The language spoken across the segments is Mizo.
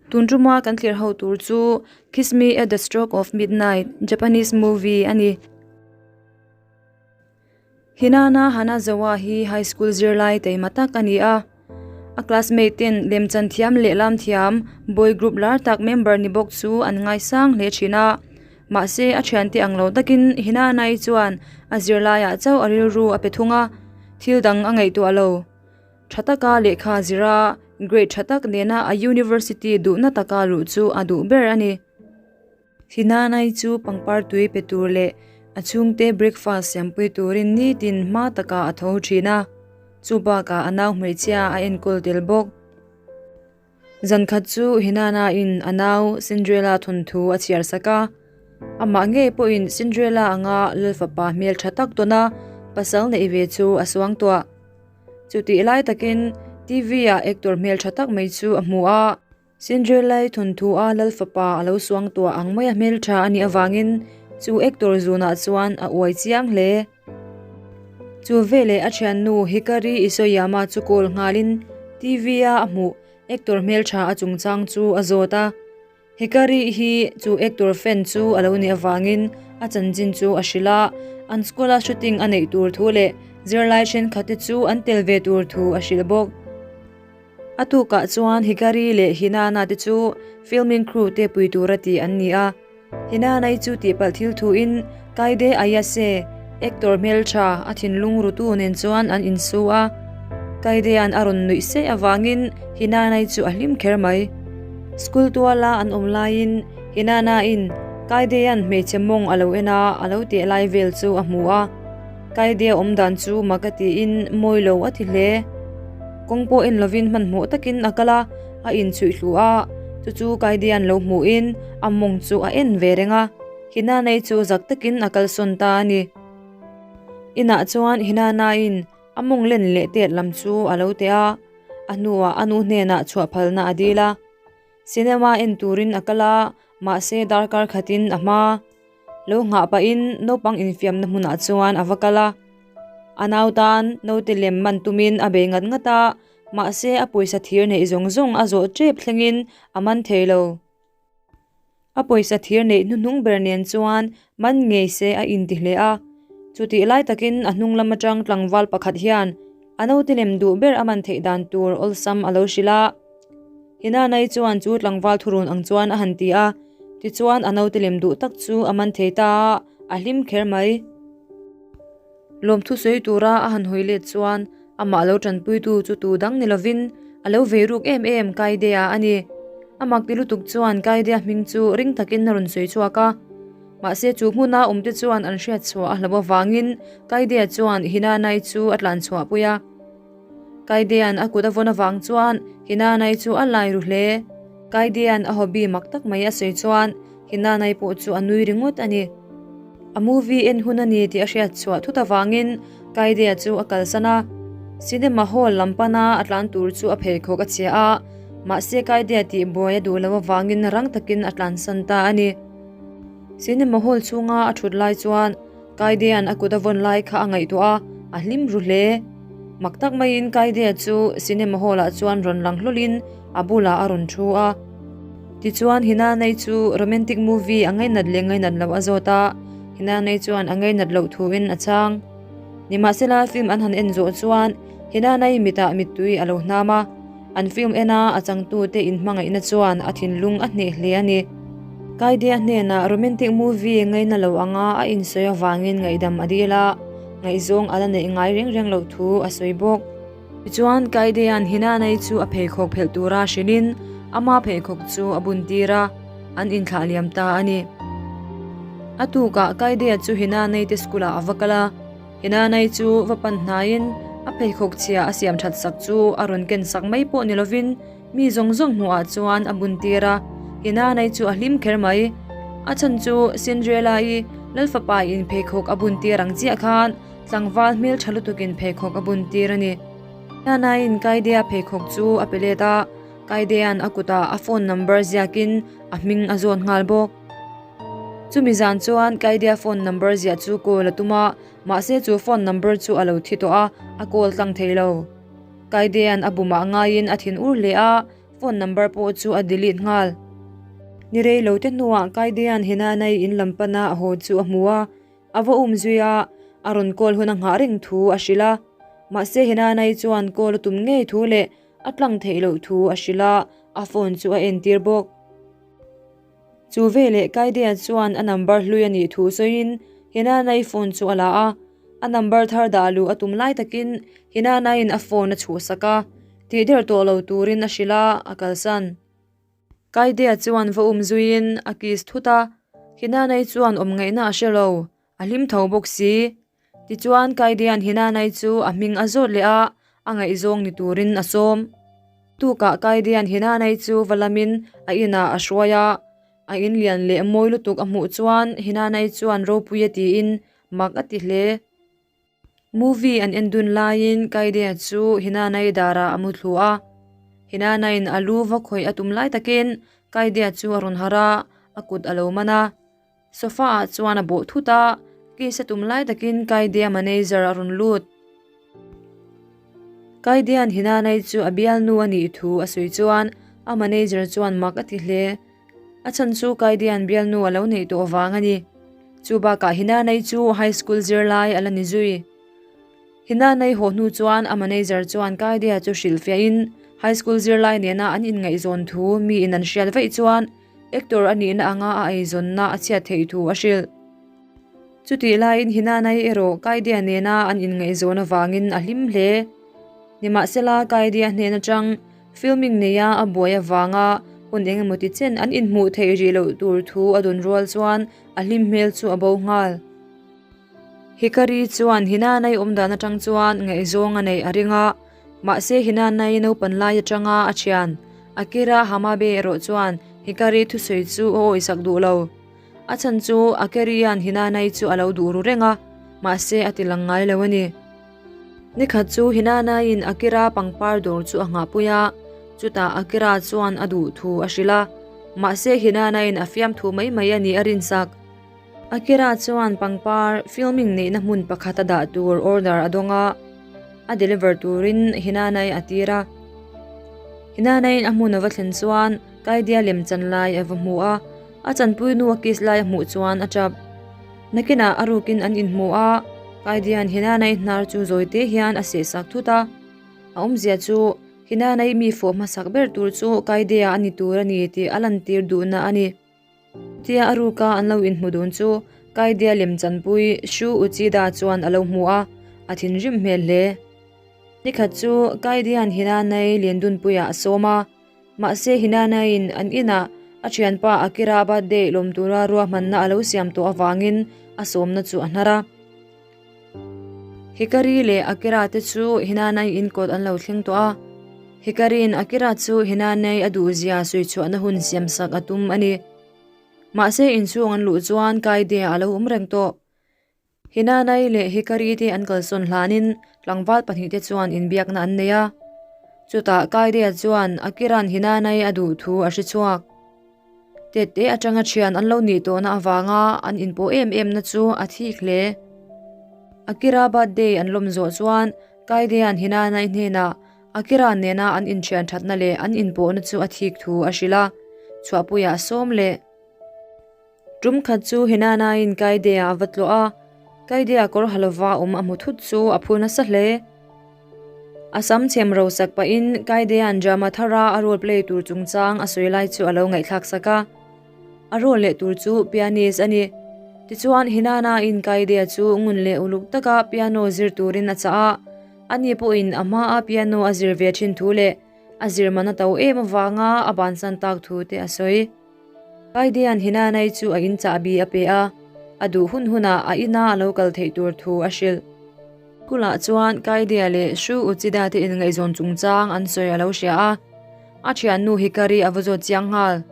Tun tuma kan thlir ho tur chu Kiss Me at the Stroke of Midnight, Japanese movie a ni. Hinana Hanazawa hi high school zirlai taima tak a ni a. A classmate ten lemchan thiam leh lam thiam boy group lar tak member ni bawk chu an ngaisang hle thin a. Mahse a thiante ang lo takin Hinana-i chuan a zirlaiah chauh a rilru a pe thung a, thil dang a ngaihtuah lo. Tha taka lehkha zira grade tha tak nena a university duhna taka luh chu a duh ber a ni. Hinanai chu pangpar tui pe tur leh a chhungte breakfast siampui turin nitin hma takah a tho thin a, chu bakah a nau hmeichhia a enkawl tel bawk. Zan khat chu Hinana-in a nau Cinderella thawnthu a chhiar sak a, amah ngei pawhin Cinderella anga Lalfapa hmel tha tak tawna pasal neih ve chu a suangtuah. Chutih lai takin TV-ah actor hmel tha tak mai chu a hmu a. Cinderella-i thawnthu a Lal fapa a lo suang tuah ang mai a hmeltha a nih avangin chu actor zunah chuan a uai chiang hle. Chu veleh a thiannu Hikari Isoyama chu call nghalin TV-a a hmuh actor hmeltha a chungchang chu a zawt a. Hikari hi chu actor fan chu a lo nih avangin a chanchin chu a hrilh a, an school-a shooting a neih tur thu leh zirlai thenkhatte chu an tel ve tur thu a hrilh bawk. A tukah chuan Hikari leh Hinana te chu filming crew te pui tura tih an ni a. Hinana-i chu tihpalh thil thuin Kaide Ayase, actor hmeltha, a thinlung rutu nen chuan an insu a. Kaidea'n a rawn nuih seih avangin Hinana-i chu a hlim kher mai. School tuala an awm laiin Hinana-in Kaidea'n hmeichhe mawng a lo en a, a lo teh lai vel chu a hmu a. Kaidea awm dan chu mak a tiin mawi lo a ti hle. Kawng pawh en lovin hmanhmawh takin a kal a, a inchhuih hlu a, chu chu Kaidea'n lo hmuhin a mawng chu a en ve reng a, Hinanai chu zak takin a kalsawn ta a ni. Inah chuan Hinanaiin a mawng len leh tet lam chu a lo teh a, a hnuah a nu hnenah chhuah phalna a dil a. Cinema en turin a kal a, mahse darkar khatin a hma. Lo nghah pahin naupang infiamna hmunah chuan a va kal a, a nau tan naute lem man tumin a bei ngat ngat a, mahse a pawisa thir neih zawng zawng a zawh tep thlengin a man thei lo. A pawisa thir neih hnuhnung ber nen chuan man ngei se a inti hle a, chutih lai takin a hnung lam atang tlangval pakhat hian a naute lem duh ber a man theih dan tur awlsam a lo hrilh a. Hinanai chuan chu tlangval thurun ang chuan a han ti a, tichuan a naute lem duh tak chu a man thei ta a, a hlim kher mai. Lawmthu sawi tura a han hawi let chuan amah lo tanpuitu chu tu dang ni lovin a lo vei ruk em em Kaidea a ni. A mak ti lutuk chuan Kaidea hming chu ring takin a rawn sawi chhuak a. Mahse chu hmuna awmte chuan an hriat chhuah a hlauh avangin Kaidea chuan Hinanai chu a tlan chhuahpui a. Kaidea'n a kut a vawn avang chuan Hinanai chu a lai ru hle. Kaidea'n a hobby mak tak mai a sawi chuan Hinanai pawh chu a nui ringawt a ni. A movie en hun a ni tih a hriat chhuah thut avangin Kaidea chu a kalsan a. Cinema hall lam pana a tlan tur chu a pheikhawk a chhia a, mahse Kaidea tih buai a duh loh avangin rang takin a tlansan ta a ni. Cinema hall chhunga a thut lai chuan Kaidea'n a kut a vawn lai kha a ngaihtuah a, a hlim ru hle. Mak tak maiin Kaidea chu cinema hall ah chuan rawn lang hlawlin a bulah a rawn thu a. Tichuan Hinanei chu romantic movie a ngainat leh ngainat loh a zawt a, Hinanei chuan a ngainat loh thuin a chhang. Nimahsela film an han en zawh chuan Hinanei mitah mittui a lo hnam a. An film ena a changtute inhmangaihna chuan a thinlung a hneh hle a ni. Kaidea hnenah romantic movie ngaina lo anga a insawi avangin ngaihdam a dil a, ngaihzawng a la neih ngai reng reng loh thu a sawi bawk. Tichuan, Kaidea'n Hinanai chu a pheikhawk phelh tura hrilhin ama pheikhawk chu a bun tir a, an inthlah liam ta a ni. A tukah Kaidea chu Hinanai te school-ah a va kal a. Hinanai chu va pan hnaiin a pheikhawk chhia a siam that sak chu a rawn ken sak mai pawh ni lovin mi zawng zawng hmuhah chuan a bun tir a, Hinanai chu a hlim kher mai. A chhan chu Cinderella-i Lalfapa in pheikhawk a bun tir ang chiah khan tlangval hmeltha lutukin pheikhawk a bun tir a ni. Hinanaiin Kaidea pheikhawk chu a pe let a, Kaidea'n a kutah a phone number ziakin a hming a zawn nghal bawk. Chumi zan chuan Kaidea phone number ziah chu call a tum a, mahse chu phone number chu a lo thi tawh a, a call tlang thei lo. Kaidea'n a bumah ngaiin a thin ur hle a, phone number pawh chu a delete nghal. Ni rei lo te hnuah Kaidea'n Hinanai in lam pana a haw chu a hmu a, a va um zui a, a rawn call hun a nghah reng thu a hrilh a. Mahse Hinanai chuan call a tum ngei thu leh a tlang theih loh thu a hrilh a, a phone chu a entir bawk. Chu veleh Kaidea chuan a number hlui a nih thu sawiin Hinanai phone chu a la a, a number thar dah luh a tum lai takin Hinanaiin a phone a chhuhsak a, tih der tawh lo turin a hrilh a, a kalsan. Kaidea chuan va um zuiin a kiss thut a, Hinanai chuan awm ngaihna a hre lo, A hlim tho bawk si. Tichuan Kaidian Hinanai chu a hming a zawt leh a, a ngaihzawng ni turin a sawm. Tukah Kaidian Hinanai chu va lamin a inah a hruai a, a in lian leh mawi lutuk a hmuh chuan Hinanai chuan ropui a tiin mak a ti hle. Movie an en dun laiin Kaidea chu Hinanai darah a mu thlu a. Hinanaiin a lu va khawih a tum lai takin Kaidea chu a rawn harh a, a kut a lo man a. Sofa ah chuan a bawh thut a, kiss a tum lai takin Kaidea manager a rawn lut. Kaidea'n Hinanai chu a bialnu a nih thu a sawi chuan a manager chuan mak a ti hle. A chhan chu Kaidian bialnu a lo neih tawh vang a ni. Chu bakah Hinanai chu high school zirlai a la ni zui. Hinanai haw hnu chuan a manager chuan Kaidia chu hrilhfiahin high school zirlai nena an inngaihzawn thu miin an hriat vaih chuan actor a nihna anga a eizawnna a chhiat theih thu a hrilh. Chutih laiin Hinanai erawh Kaidia nena an inngaihzawn avangin a hlim hle. Nimahsela Kaidia hnen atang Filming neia a buai avanga hun eng emaw ti chen an inhmuh theih rih loh tur thu a dawn rual chuan a hlim hmel chu a bo nghal. Hikari chuan Hinanai awm dan atang chuan ngaihzawng a neih a ring a, mahse Hinanai naupan lai atanga a thian Akira Hamabe erawh chuan Hikari thusawi chu a awisak duh lo. A chhan chu Akiria'n Hinanai chu a lo duh ru reng a, mahse a ti lang ngai lo a ni. Nikhat chu Hinanaiin Akira pangpar dawr chu a nghahpui a, chutah Akira chuan a duh thu a hrilh a, mahse Hinanaiin a fiam thu mai mai a nih a rinsak. Akira chuan pangpar filming neihna hmun pakhat a dah tur order a dawng a, a deliver turin Hinanai a tir a. Hinanaiin a hmun a va thlen chuan Kaidia lemchan lai a va hmu a, a chanpuinu a kiss lai a hmuh chuan a tap. Nakinah a rukin an inhmu a, Kaidian Hinanai hnar chu zawite hian a sehsak thut a. A awmzia chu Hinanai mi fawh hmasak ber tur chu Kaidea a ni tur a ni tih a lantir duhna a ni. Tia a ruka an lo inhmu dun chu Kaidea lemchanpui Shu Uchida chuan a lo hmu a, a thinrim hmel hle. Nikhat chu Kaidian Hinanai Liandunpuiah a sawm a. Mahse Hinanaiin an inah a thianpa Akira birthday lawm tura ruahmanna a lo siam tawh avangin a sawmna chu a hnar a. Hikari leh Akira te chu Hinanai in kawt an lo thleng tawh a. Hikariin Akira chu Hinanai a duhzia sawichhuahna hun siamsak a tum a ni. Mahse inchhung an luh chuan Kaidea a lo awm reng tawh. Hinanai leh Hikari te an kalsawn hlanin tlangval pahnihte chuan inbiakna an nei a. Chutah Kaidea chuan Akira'n Hinanai a duh thu a hre chhuak. Tette atanga thian an lo nih tawhna avanga an inpawh em emna chu a thik hle. Akira birthday an lawm zawh chuan Kaidea'n Hinanai hnenah Akira nena an inthian thatna leh an inpawhna chu a thik thu a hrilh a, chhuahpuiah a sawm leh. Tum khat chu Hinanaiin Kaidea a va tlawh a, Kaidea kawr ha lova awm a hmu thut chu a phu nasa hle. A sam chhem ro sak pahin Kaidea'n drama thara a role play tur chungchang a sawi lai chu a lo ngaihthlak sak a. A role leh tur chu pianist a ni. Tichuan Hinanaiin Kaidea chu ngun leh uluk taka piano zir turin a chah a, ani pawhin a hmaa piano a zir ve thin thu leh a zir man a to em avanga a bansan tak thu te a sawi. Kaidian Hinanai chu a in chahbi a pe a, a duh hun hunah a ina a lo kal theih tur thu a hrilh. Kulah chuan Kaidia leh Shu Uchida te inngaihzawn chungchang an sawi a lo hria a, a thiannu Hikari a va zawt chiang nghal.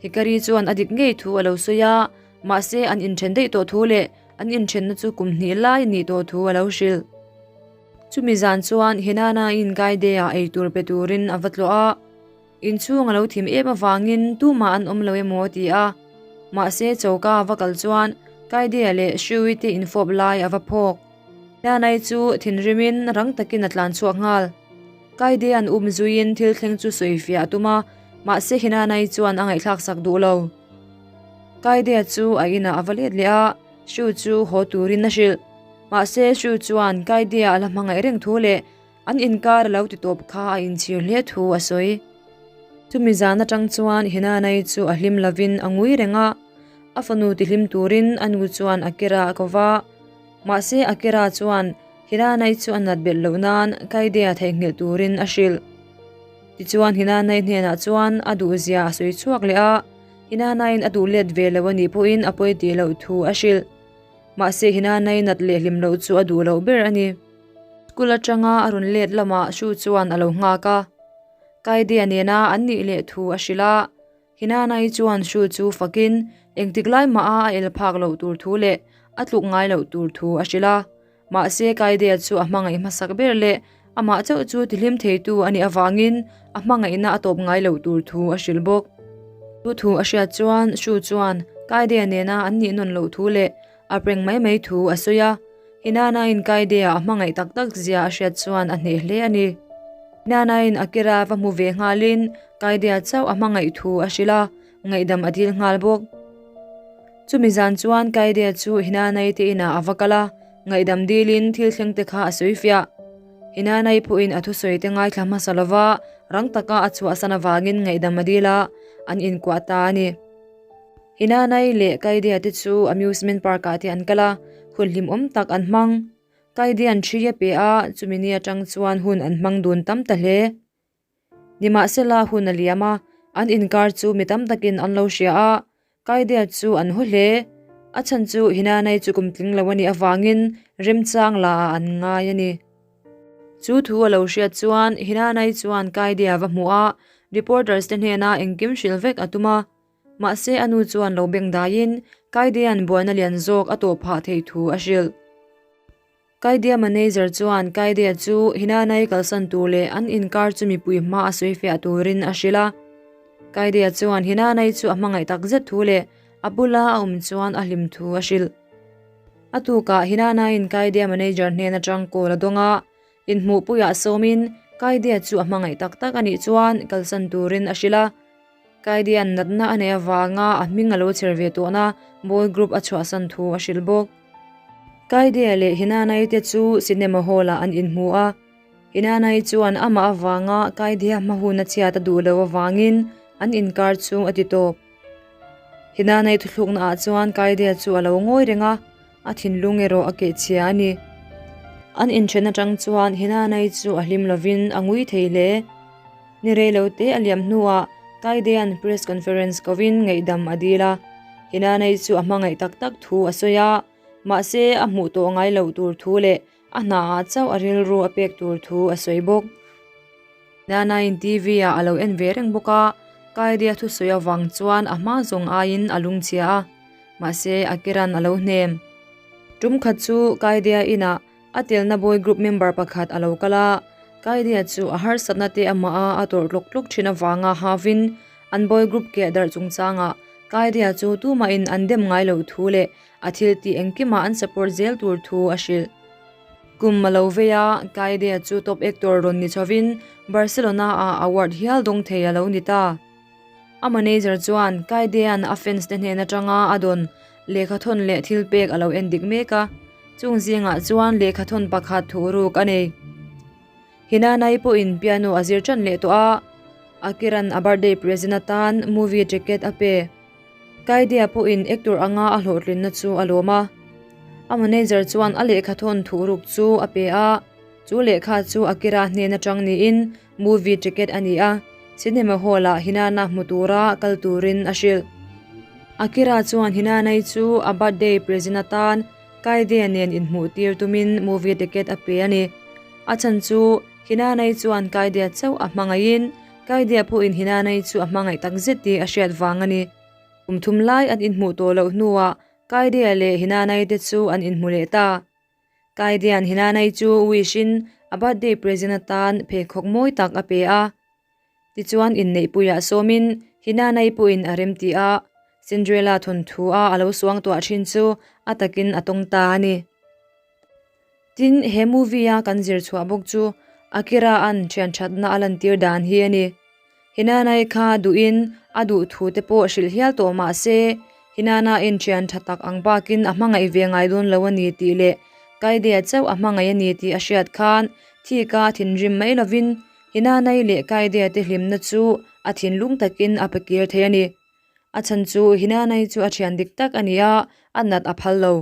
Hikari chuan a dik ngei thu a lo sawi a, mahse an inthen daih tawh thu leh an inthenna chu kum hnih lai a nih tawh thu a lo hrilh. Chumi zan chuan Hinanaiin Kaidea eitur pe turin a va tlawh a. Inchhung a lo thim em avangin tumah an awm lo emaw a ti a, mahse choka a va kal chuan Kaidea leh Shui te infawp lai a va phawk. Nanai chu thinrimin rang takin a tlan chhuak nghal. Kaidea'n um zuiin thil thleng chu sawifiah a tum a, mahse Hinanai chuan a ngaihthlaksak duh lo. Kaidea chu a inah a va let leh a, Shu chu haw turin a hrilh. Mahse Shu chuan Kaidea a la hmangaih reng thu leh an inkar a lo ti tawp kha a inchhir hle thu a sawi. Chumi zan atang chuan Hinanai chu a hlim lovin a ngui reng a, a fanu tihlim turin a nu chuan Akira a ko va. Mahse Akira chuan Hinanai chu a nat belh loh nan Kaidea theihnghilh turin a hrilh. Tichuan Hinanai hnenah chuan a duhzia a sawi chhuak leh a, Hinanaiin a duh let ve lo a nih pawhin a pawi tih loh thu a hrilh. Mahse Hinanai nat leh hlim loh chu a duh loh ber a ni. School atanga a rawn let lamah Shu chuan a lo nghak a, Kaidea nena an nih leh thu a hrilh a. Hinanai chuan Shu chu fakin engtik lai mah a a el phak loh tur thu leh a tluk ngai loh tur thu a hrilh a. Mahse Kaidea chu a hmangaih hmasak ber leh amah chauh chu tihlim theitu a nih avangin a hmangaihna a tawp ngai loh tur thu a hrilh bawk. Chu thu a hriat chuan Shu chuan Kaidea nena an nih nawn loh thu leh a preng mai mai thu a sawi a. Hinanaiin Kaidea a hmangaih tak tak zia a hriat chuan a hneh hle a ni. Hinanaiin Akira va hmu ve nghalin Kaidea chauh a hmangaih thu a hrilh a, ngaihdam a dil nghal bawk. Chumi zan chuan Kaidea chu Hinanai te inah a va kal a, ngaihdam dilin thil thleng te kha a sawi fiah. Hinanai pawhin a thusawi te ngaithla hmasa lova rang taka a chhuahsan avangin ngaihdam a dil a, an inkuah ta a ni. Hinanai leh Kaidea te chu amusement park ah te an kal a, hun hlimawm tak an hmang. Kaidea'n thi a pe a, chumi ni atang chuan hun an hmang dun tam ta hle. Nimahsela hun a liam a, an inkar chu mi tam takin an lo hria a, Kaidea chu an haw hle. A chhan chu Hinanai chu kum tling lo a nih avangin remchang la ah an ngai a ni. Chu thu a lo hriat chuan Hinanai chuan Kaidea va hmuh a, reporters te hnena engkim hrilh vek a tum a. Mahse a nu chuan lo beng daiin Kaidea'n buaina lian zawk a tawh phah theih thu a hrilh. Kaidea manager chuan Kaidea chu Hinanai kalsan tur leh an inkar chu mipui hma a sawi fiah turin a hrilh a. Kaidea chuan Hinanai chu a hmangaih tak zet thu leh a bula a awm chuan a hlim thu a hrilh. A tukah Hinanaiin Kaidea manager hnen atang call a dawng a, inhmuhpuiah sawmin Kaidea chu a hmangaih tak tak a nih chuan kalsan turin a hrilh a. Kaidian natna a neih avanga a hming a lo chher ve tawhna boy group a chhuahsan thu a hrilh bawk. Kaidia leh Hinanai te chu cinema hall ah an inhmu a, Hinanai chuan amah avanga Kaidia hma hun a chhiat a duh loh avangin an inkar chu a ti tawp. Hinanai thuthlukna ah chuan Kaidia chu a lo ngawi reng a, a thinlung erawh a kehchhia a ni. An inthen atang chuan Hinanai chu a hlim lovin a ngui thei hle. Ni rei lo te a liam hnuah Kaidea'n press conference kovin ngaihdam a dil a, Hinanei chu a hmangaih tak tak thu a sawi a, mahse a hmuh tawh ngai loh tur thu leh a hnaah chauh a rilru a pek tur thu a sawi bawk. Hinanaiin TV ah a lo en ve reng bawk a, Kaidea thusawi avang chuan a hma zawng aiin a lungchhia a, mahse a keran a lo hnem. Tum khat chu Kaidea inah A telna boy group member pakhat a lo kal a, Kaidea chu a harsatna te amah a a tawrh tlawk tlawk thin avanga havin an boy group keh darh chungchangah Kaidea chu tumahin an dem ngai loh thu leh a thil tih engkimah an support zel tur thu a hrilh. Kum a lo vei a, Kaidea chu top actor rawn ni chhovin Barcelona ah award hial dawng thei a lo ni ta. A manager chuan Kaidea'n a fans te hnen atanga a dawn lehkhathawn leh thil pek a lo en dik mek a, chung zingah chuan lehkhathawn pakhat thuhruk a nei. Hinanai pawhin piano a zir tan leh tawh a, Akira'n a birthday present atan movie ticket a pe. Kaidea pawhin actor anga a hlawhtlinna chu a lawm a, a manager chuan a lehkhathawn thuhruk chu a pe a, chu lehkha chu Akira hnen atang niin Movie ticket a ni a, cinema hall ah Hinana hmu tura kal turin a hrilh. Akira chuan Hinanai chu a birthday present atan Kaidea nen inhmuh tir tumin movie ticket a pe a ni. A chhan chu Hinanai chuan Kaidea chauh a hmangaihin Kaidea pawhin Hinanai chu a hmangaih takzet tih a hriat vang a ni. Kum thum lai an inhmuh tawh loh hnuah Kaidea leh Hinanai te chu an inhmu leh ta. Kaidian Hinanai chu wish in a birthday present atan pheikhawk mawi tak a pe a. Tichuan inneihpuiah sawmin Hinanai pawhin a remti a, Cinderella thawnthu a a lo suang tuah thin chu a takin a tawng ta a ni. Tin, he movie a kan zir chhuah bawk chu. Akira an thian thatna a lantir dan hi a ni. Hinanai kha duhin a duh thu te pawh hrilh hial tawh mah se, Hinana in thian tha tak ang bakin a hmangaih ve ngai dawn lo a ni tih leh Kaidea chauh a hmangaih a ni tih a hriat khan thika thinrim mai lovin Hinanai leh Kaidea te hlimna chu a thinlung takin a pe kir thei a ni. A chhan chu Hinanai chu a thian dik tak a ni a, a nat a phal lo.